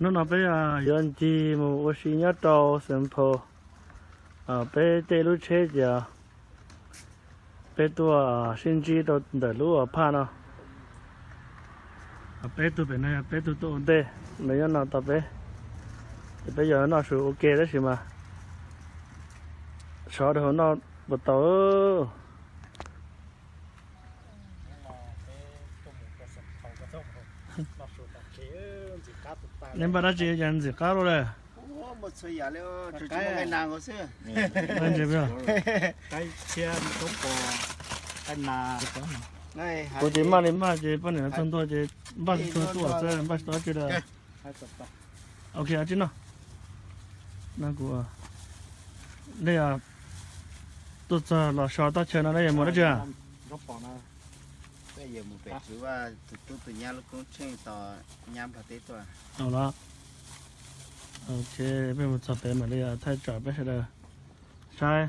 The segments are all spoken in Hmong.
Hnub no peb yuav ncig mus ua si nyob rau Saint Paul. Peb caij lub tsheb ces peb tuaj sib ntsib rau ntawm lub phaj no. Peb tug pem no yog peb tug tuaj ua ntej, nws nyob no tos peb. Ces peb yuav noj su ua ke tab sis mas sov rau hauv noj puas tau. Nej npaj dab tsi cas ntxim qab luaj lawm? Kuv ces maj li maj ces poj niam no txog ntua ces npaj txog tuaj xwb, npaj tsis tau dab tsi lawm. Ok, tsis noj. No kuv, nej tuaj txog los so toj chaw no nej yuav mus dab tsi? Los, ok, peb mus txog pem mam li thaij tsom peb sawv daws saib.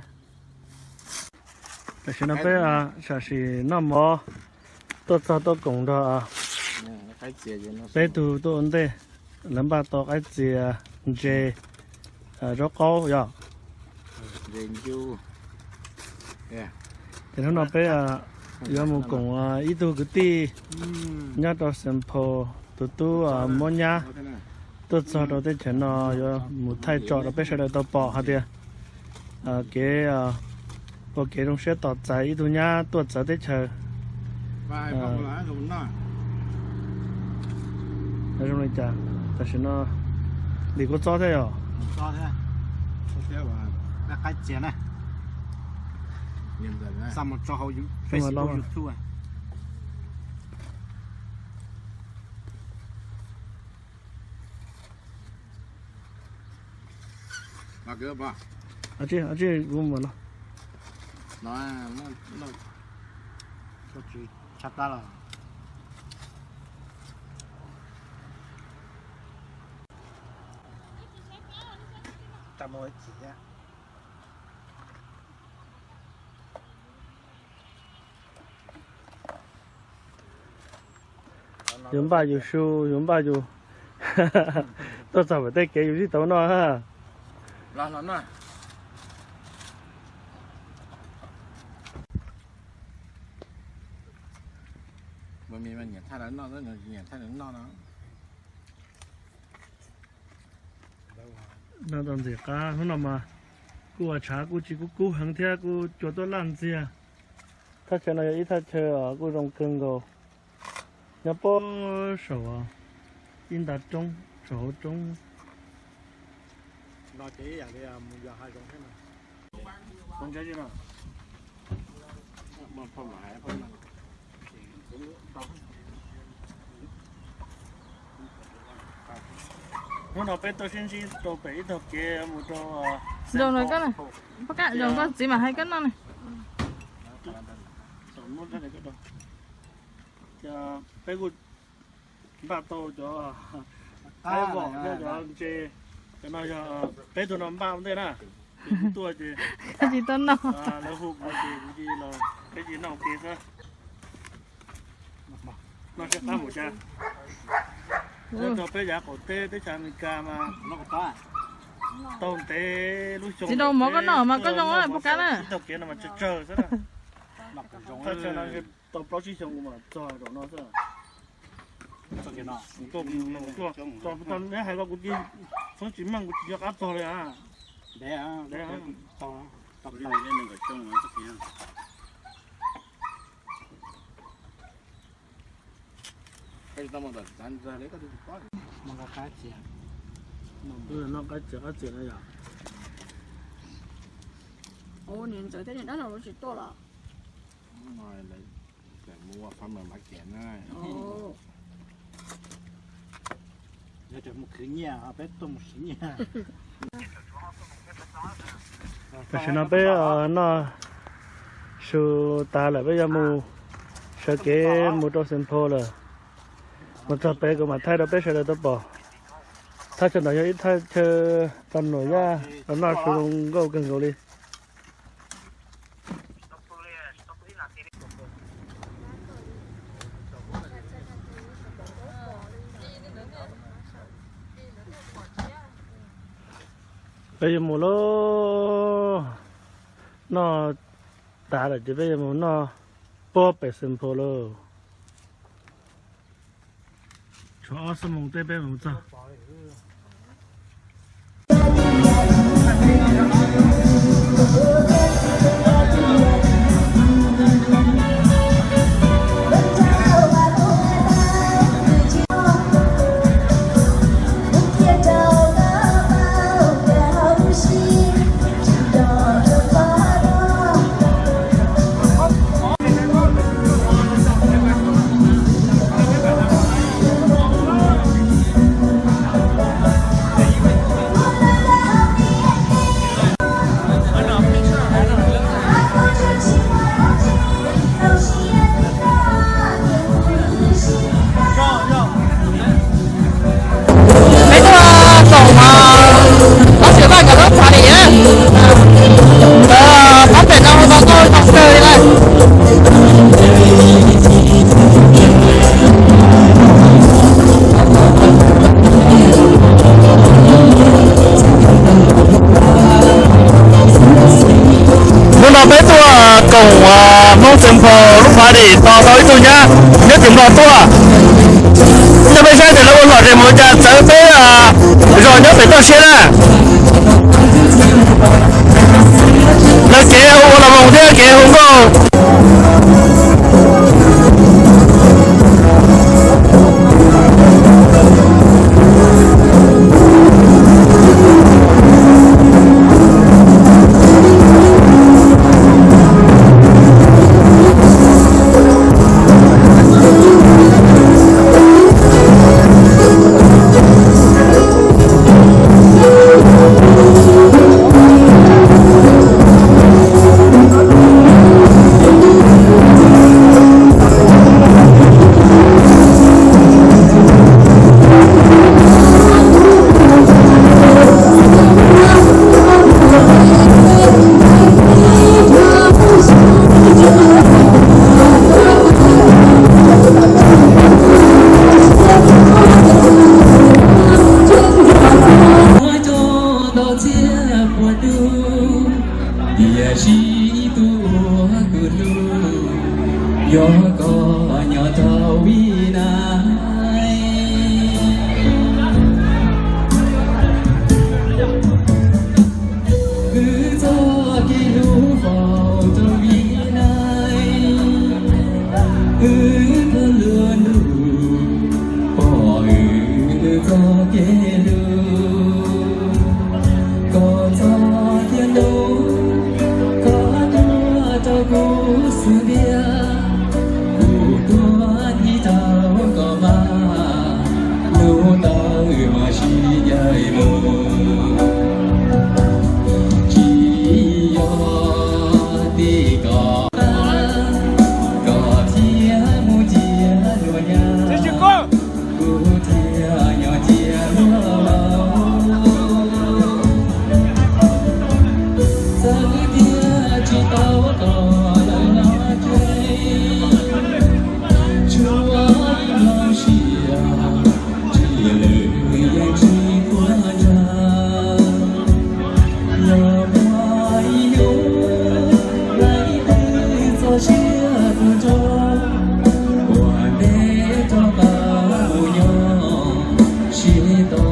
Tam sim no peb sam sim noj mov tuaj txog tuaj koom nrog peb tug tuaj ua ntej, lawv npaj tau qaib txias, ntses, zaub qaub yog. Ces hnub no peb yuav mus koom ib tug kwv tij nyob rau Saint Paul, tus tub Mob Nyab, tuaj txog rau teb chaws no yuav mus thaij tsom rau peb sawv daws tau pom hais tias kev, ua kev zoo siab tos txais ib tug nyab tuaj txawv teb chaws zoo li cas. Tam sim no ntim kua txob thiab yog. Tsis, kuv mus no. Yus npaj yus su, yus npaj yus tuaj txog pem tej kev yus tsis tau noj. Noj tau ntxim qab, hnub no mas kuj ua tshav kuj tsis kub kub heev thiab kuj cua tuaj laj ntxiag. Thaj chaw no yog ib thaj chaw kuj zoo kawg nkaus, nyob puag saum ib nta roob, saum hauv roob. Hnub no peb tuaj sib ntsib rau pem ib tog kev mus rau zoo no, zoo koj txiv mam hais koj noj ne. Peb kuj npaj tau cov qaib vom thiab cov ntses, cov no yog peb tug no npaj ua ntej na. Kuv tuaj ces tsis tau noj, lawv hu kuv ces kuv cia li los, peb cia li noj ua ke xwb. Noj siab qab npaum cas. Nyob rau peb yav qaum teb teb chaws Amelikas mas tau ntev lub xyoo. Tsis tau mov koj noj mas koj zoo puas kab na. Ib tog kev no mas tsawg tsawg xwb na. Thaj chaw no tau plaub tsib xyoo mas txog zaum no xwb. Neb hais los kuv cia li txhob tsis meej, kuv tsis nco qab txog li a. Noj qaib txias, qab txias no yom. Ua niam ntxawm thiab niam dab laug lawv tsis tuaj los? Tam sim no peb noj su tas lawm, peb yuav mus sawv kev mus rau Saint Paul lawm. Mus txog pem kuv mam thaij rau peb sawv daws tau pom. Thaj chaw ntawd yog ib thaj chaw tau nuam yaj los noj su zoo nkauj kawg nkaus li. Peb yuav mus lauj, noj tas lawm ces peb yuav mus noj puag pem Xeem Phos lauj. Tshuav ob xuab moos tej peb mus txog. Peb tuaj koom ob txhiab vaj kom lub party na. Pab pem no hu tau nkauj zoo kawg li na. Hnub no peb tuaj koom Hmoob Xeem Phos lub party tos tau ib tug nyab nyob tim Nplog tuaj. Coj peb saib tias lawv ua lom zem mus cas txawv peb zos nyob pem toj siab na. Lawv kev hu ua los mus thiab kev hu nkauj. Tiam sis ib tug uas kuv hlub, yog koj nyob rau vim na. Wb txoj kev hlub faus rau vim na. Wb thov luag ntuj pom wb txoj kev hlub. Koj txoj kev hlub, koj tuaj rau kuv xwb tiag. Kuv tuaj tiv rau koj mas, hnub tau mas sib ncaim mus. Tsis yog tim koj, koj thiaj mus cia luag nyab, kuv thiaj nyob cia luag laus. Txawm tias tsis tau koj lawm los tseg, tsuas ib hmos siab, tsis lwm yeej tsis tuag ntsag. Los muaj ib hnub, lawv twb txog siab tuag nrho, ua ntej rov qab mus nyob, sib tau